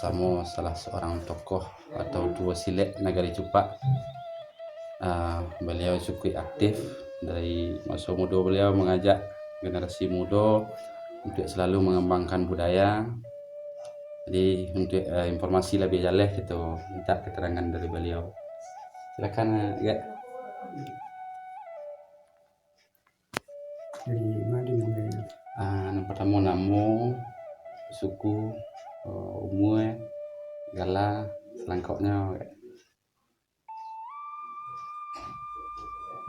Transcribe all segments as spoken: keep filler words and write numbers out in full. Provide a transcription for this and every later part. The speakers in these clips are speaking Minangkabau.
Pertamo, salah seorang tokoh atau duo silek Nagari Cupak. Ah, baliau cukuik aktif dari maso mudo baliau mangajak generasi mudo untuak salalu mangambangkan budaya. Jadi, untuak, eh, informasi labiah jaleh, kito minta keterangan dari baliau. Silakan, eh, Gak. Dari ma dimulai? Ah, nan partamo namo, suku, eh, umua, gala, salangkoknyo.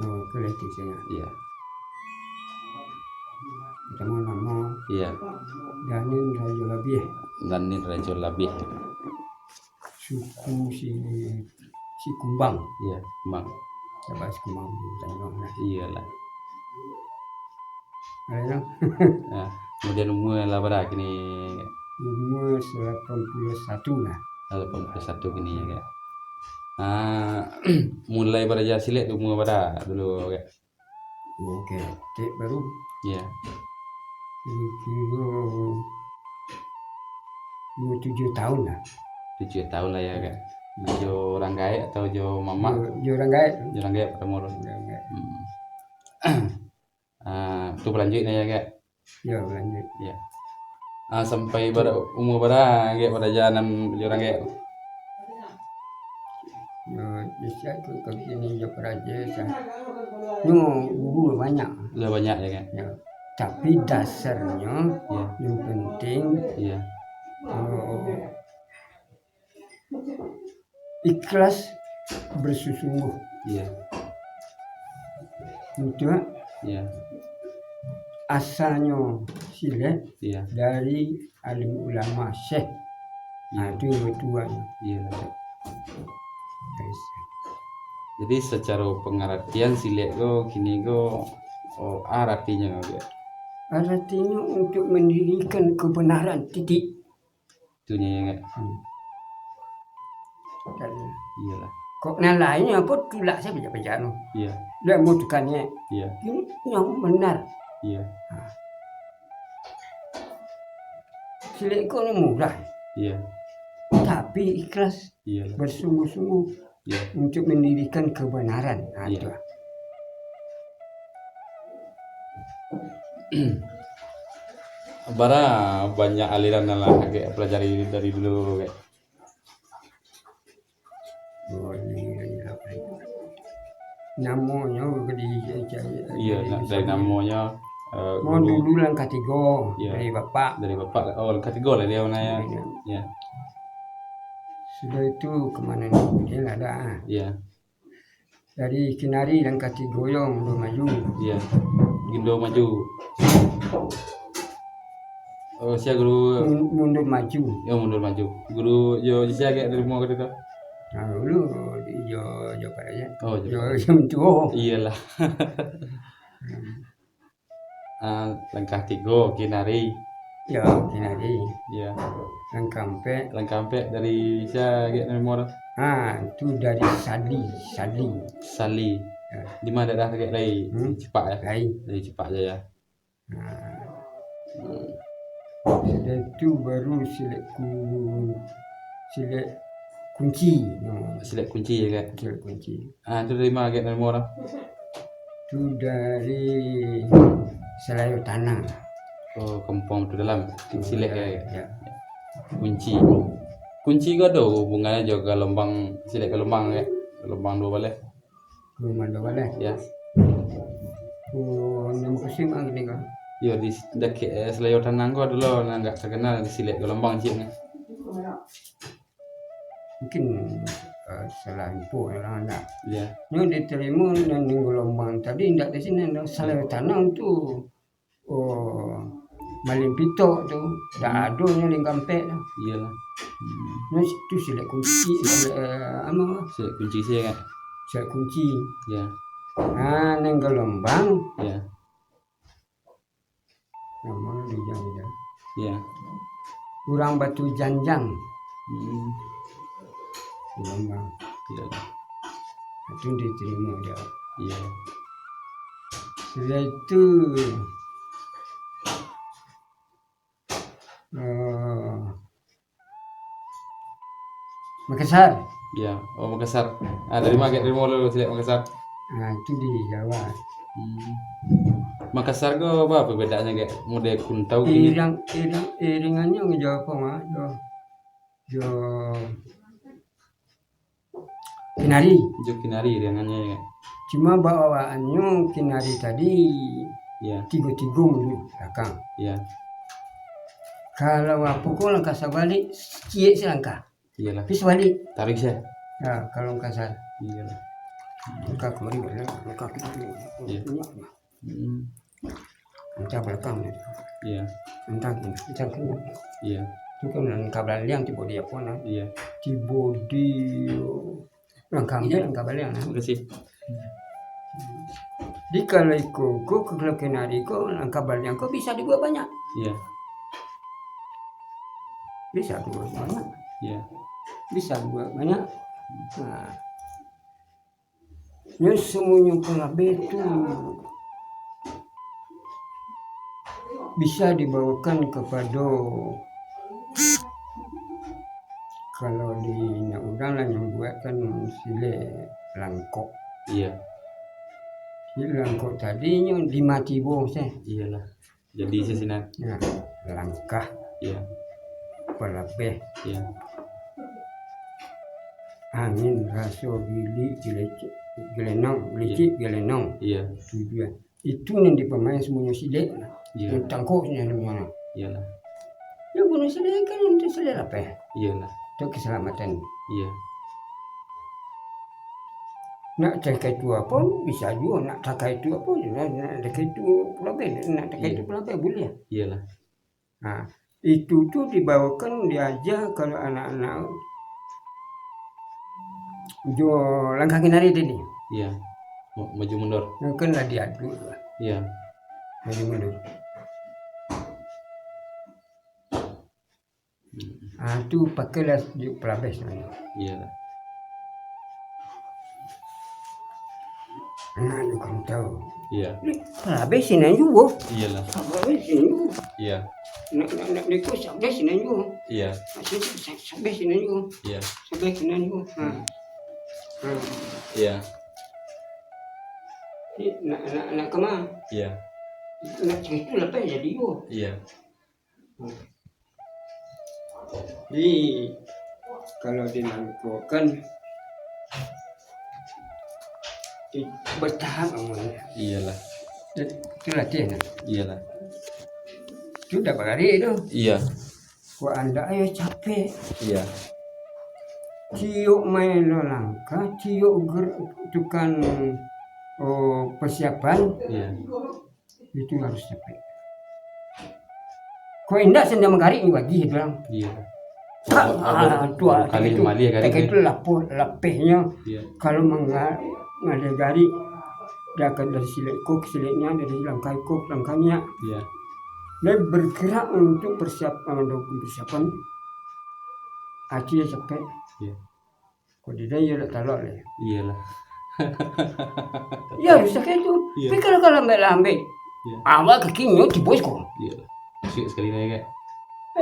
Oh, oke lah itu sajo. Iya. Partamo namo. Iya. Danin Rajo Labiah. Danin Rajo Labiah. Suku si, si Kumbang. Iya, Kumbang. Sabab si Kumbang di Tanjuang lah. Iyolah. Ayo. Nah, kemudian umua lah bara kini? Umua salapan puluah satu lah. Salapan puluah satu kini, ya, Kak. Ah, mulai baraja silek tu umua bara dulu, Kak? Oke, cek baru. Iya. Kiro-kiro umua tujuah tahun lah. Tujuah tahun lah ya, Kak. Jo urang gaek atau jo mamak? Jo, jo urang gaek. Jo urang gaek partamo tu. Urang gaek. Hmm. Ah, tu balanjuik nah ya, Kak. Yo, balanjuik. Ya. Ah, sampai bara, umua bara, Kak, baraja nan jo urang gaek tu? Yo, di situ kami ni jo baraja, sa-, nyo guru banyak. Lah banyak ya, Kak? Ya. Tapi dasarnyo, ya, yang penting, ya, eh, ikhlas, bersungguh-sungguh. Iya. Itu, ah. Iya. Asalnyo silek, iya, dari alim ulama syekh. Iya. Nah, itu yang batua. Iya. Jadi, secara pengertian silek ko kini ko, oh, aratinyo, ya? Aratinyo untuk mendirikan kebenaran, titik. Tu nyo, ya, Kak? Hmm. Iyolah. Kok nan lain apo tulak sajo baco-baco tu. Iya. Dah mau tukar niat. Iya. Ini yang benar. Iya. Ha. Silek ko ni murah. Iya. Tapi ikhlas. Iya. Bersungguh-sungguh. Iya. Untuk mendirikan kebenaran. Ha, iya, tu. Bara banyak aliran nan lah Kak pelajari dari dulu, Kak? Oh, ini, ini apa ini? Namonyo di, di, di, iya, di, na-, dari namonyo, eh, mau guru. Dulu langkah tigo, iya, dari bapak. Dari bapak. Oh, langkah tigo lah dia, nah, ya. Iya. Ya. Sudah itu kemana ni? Dia lah ada. Iya. Dari kinari langkah tigo yo mundur maju. Iya. Mundur maju. Oh, sia guru? Mun-, mundur maju. Yo, mundur maju. Guru yo sia agak dari rumah kata tu? Nah, dulu yo, yo pada ya. Oh, yo. Yo, yo tuo. Iyalah. Hmm. Ah, langkah tigo, kinari. Ya, kinari. Ya. Langkah ampek. Langkah ampek dari sia agak nomor? Ah, itu dari Sali, Sali. Sali. Ya. Di mana daerah agak dari? Hmm? Cepak ya? Dari. Dari Cepak Jaya. Nah. Hmm. Sudah itu baru silek ku-, silek kunci. Hmm. Silek kunci ya, Kak? Silek kunci. Ah, tu dari mana agak nomor? Tu dari Salayo Tanang. Oh, Kampung Batu Dalam. Batu Silek, Dalam, ya, ya. Ya. Kunci. Kunci ko ado hubungannyo jo galombang, silek galombang, ya? Galombang duo baleh. Galombang duo baleh? Ya. Oh, namo kusim ah gini ko. Yo, di dakek, eh, Salayo Tanang ko ado lo, nan agak terkenal di silek galombang ciek ni. Mungkin, eh, salah info urang ado. Iya. Nyo ditarimo nan di galombang tadi, indak di siko, nan Salayo Tanang tu, oh, Malin Pitok tu, indak ado nyo Langkah Ampek tu. Iyolah. Hmm. Nyo tu silek kunci, silek, eh, anu. Silek kunci sia, Kak? Silek kunci. Iya. Ah, nan galombang. Iya. Namo di Jang-Jang. Iya. Urang Batu Janjang. Hmm. Urang Bang. Iya. Itu ditarimo dia. Iya. Sudah itu, eh, Makassar. Ya, oh, Makassar. Ah, dari ma, dari ma lo silek Makassar? Ah, itu di Jawa. Hmm. Makassar ko apo, apo bedanyo, kayak model kuntau kini? Irang, irang, irangannyo jo apo, Mak? Jo, jo kinari. Jo kinari irangannyo, ya. Cuma bawaannyo kinari tadi Ya. tigo-tigo mulu balakang. Ya. Kalau apo ko langkah sabalik, ciek se langkah. Iyalah. Tapi sabalik. Tarik se. Ya, kalau langkah sa-, Iyalah. langkah kamari, langkah kiri. Iya. Hmm. Antah balakang. Iya. Antah kini, antah kini. Iya. Tu kan langkah baliang tibo di apo nah. Iya. Tibo di langkah Iya. ambiak, langkah baliang nah. Makasih. Jadi kalau iko ko, kalau kinari ko, langkah baliang ko bisa dibuek banyak. Iya. Bisa dibuek banyak. Iya. Bisa dibuek banyak. Nah. Nyo semuanyo palabeh tu bisa dibawakan kapado, kalau di indak urang lah nyambuak kan silek langkok. Iya. Silek langkok tadi nyo limo tibo se. Iyalah. Jadi sasinan. Ya, langkah. Ya. Palabeh. Ya. Angin raso gilik, gilecek, gelenong, gilicik, gelenong. Iya. Tujuan. Itu nan dipamain semuanyo silek lah. Iya. Nan tangkok semuanyo. Iyalah. Yo, guno silek kan untuk silek lapeh. Iyalah. Untuk keselamatan. Iya. Nak takah itu apo, bisa juo. Nak takah itu apo, nak, nak takah itu palabeh, nak takah Iya. itu palabeh, buliah. Iyalah. Nah, itu tu dibawakan, diaja kalau anak-anak jo langkah kinari tadi. Iya. Ma-, maju mundur. Kan lah diadu lah. Iya. Maju mundur. Ah, tu pakailah di palabeh sebenarnya. Iyalah. Anak tu kan tahu. Iya. Ni palabeh sinan juo. Iyalah. Palabeh sinan juo. Iya. Nak, nak, nak, nak, sabeh sinan juo. Iya. Sa-, sa-, sa-, sabeh sinan juo. Iya. Sabeh sinan juo. Ha. Hmm. Ha. Iya. Ni nak, nak, nak kama? Iya. Nak carito lah, Pak, jadi juo. Iya. Jadi, kalau di Langko kan, di, bertahap namanya. Iyalah. Itu latihan. Iyalah. Itu dah bagarik tu. Iya. Kok andak ayo capek. Iya. Tiok main lo langkah, tiok ger-, tukang, oh, persiapan. Iya. Itu harus capek. Kok indak senda manggarik ni bagi, dia bilang. Iya. Kak, Abah, ah, tu, abah ah, kali itu, malih kali tak itu. Itu lapeh, lapehnyo. Iya. Kalau mangga-, malih garik, dia akan dari silek ko ke sileknya, dari langkah ko ke langkahnya. Iya. Dan bergerak untuk persiapan, untuk persiapan. Hati dia capek. Iya. Kok di dalam iyo nak talok le. Iyalah. Ya, rusak itu. Iya. Tapi kalau, kalau lambek-lambek, Iya. awak kakinyo tibo ko. Iyalah. Asyik sekali naik, Kak.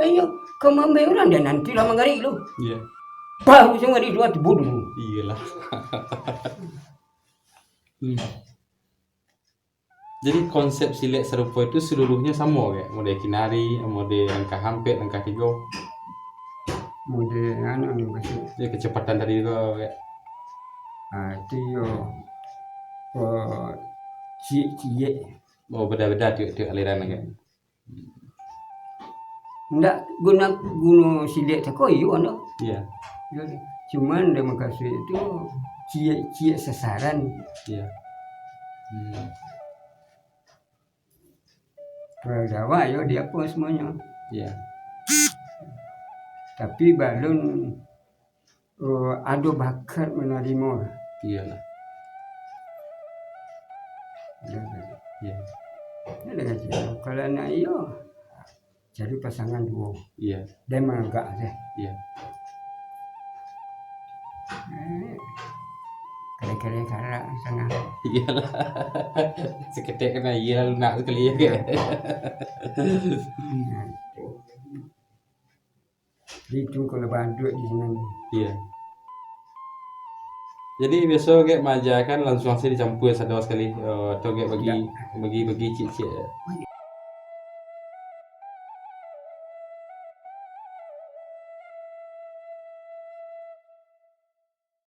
Eh, iyo. Kau mambai orang, dia nanti lah manggarik lu. Iya. Baru saya manggarik dua tibo dulu. Iyalah. Hmm. Jadi, konsep silek sarupo itu seluruhnyo samo, kayak model kinari, model langkah ampek, langkah tigo. Model anu ni, maksud. Jadi, kecepatan tadi tu, kayak. Ah, itu yo, oh, ciek-ciek. Oh, beda-beda tiok-tiok aliran, kayak. Ndak guno, guno silek tako iyo ando. Iya. Cuman dia mukasuik itu ciek-ciek sasaran. Iya. Hmm. Kalau Jawa yo di apo semuanya. Iya. Tapi balun oh, ado bakat manarimo. Iyalah. Ado bakat. Iya. Ado bakat. Kalau anak iyo, cari pasangan duo. Iya. Dan manganggak saja. Iya. Eh, kira-kira karak sangat. Iyalah. Seketek kena iya lunak sekali ya. Iya. Hmm. Itu kalau baduak di sinan. Iya. Jadi biaso gek maaja kan langsuang se dicampua sado sakali, eh, atau gek bagi, bagi-bagi ciek-ciek.